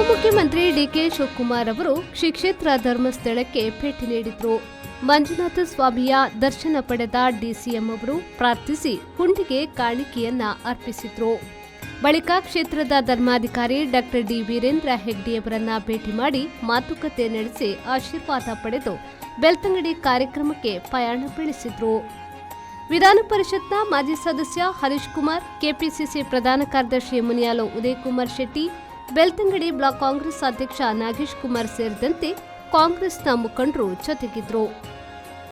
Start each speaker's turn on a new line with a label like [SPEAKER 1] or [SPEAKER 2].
[SPEAKER 1] ಉಪಮುಖ್ಯಮಂತ್ರಿ ಡಿಕೆ ಶಿವಕುಮಾರ್ ಅವರು ಶ್ರೀ ಕ್ಷೇತ್ರ ಧರ್ಮಸ್ಥಳಕ್ಕೆ ಭೇಟಿ ನೀಡಿದ್ರು. ಮಂಜುನಾಥ ಸ್ವಾಮಿಯ ದರ್ಶನ ಪಡೆದ ಡಿಸಿಎಂ ಅವರು ಪ್ರಾರ್ಥಿಸಿ ಹುಂಡಿಗೆ ಕಾಣಿಕೆಯನ್ನ ಅರ್ಪಿಸಿದ್ರು. ಬಳಿಕ ಕ್ಷೇತ್ರದ ಧರ್ಮಾಧಿಕಾರಿ ಡಾಕ್ಟರ್ ಡಿ ವೀರೇಂದ್ರ ಹೆಗ್ಡೆಯವರನ್ನ ಭೇಟಿ ಮಾಡಿ ಮಾತುಕತೆ ನಡೆಸಿ, ಆಶೀರ್ವಾದ ಪಡೆದು ಬೆಳ್ತಂಗಡಿ ಕಾರ್ಯಕ್ರಮಕ್ಕೆ ಪಯಣ ಬೆಳೆಸಿದ್ರು. ವಿಧಾನ ಪರಿಷತ್ನ ಮಾಜಿ ಸದಸ್ಯ ಹರೀಶ್ ಕುಮಾರ್, ಕೆಪಿಸಿಸಿ ಪ್ರಧಾನ ಕಾರ್ಯದರ್ಶಿ ಮುನಿಯಾಲು ಉದಯಕುಮಾರ್ ಶೆಟ್ಟಿ, ಬೆಳ್ತಂಗಡಿ ಬ್ಲಾಕ್ ಕಾಂಗ್ರೆಸ್ ಅಧ್ಯಕ್ಷ ನಾಗೇಶ್ ಕುಮಾರ್ ಸೇರಿದಂತೆ ಕಾಂಗ್ರೆಸ್ನ ಮುಖಂಡರು ಜೊತೆಗಿದ್ರು.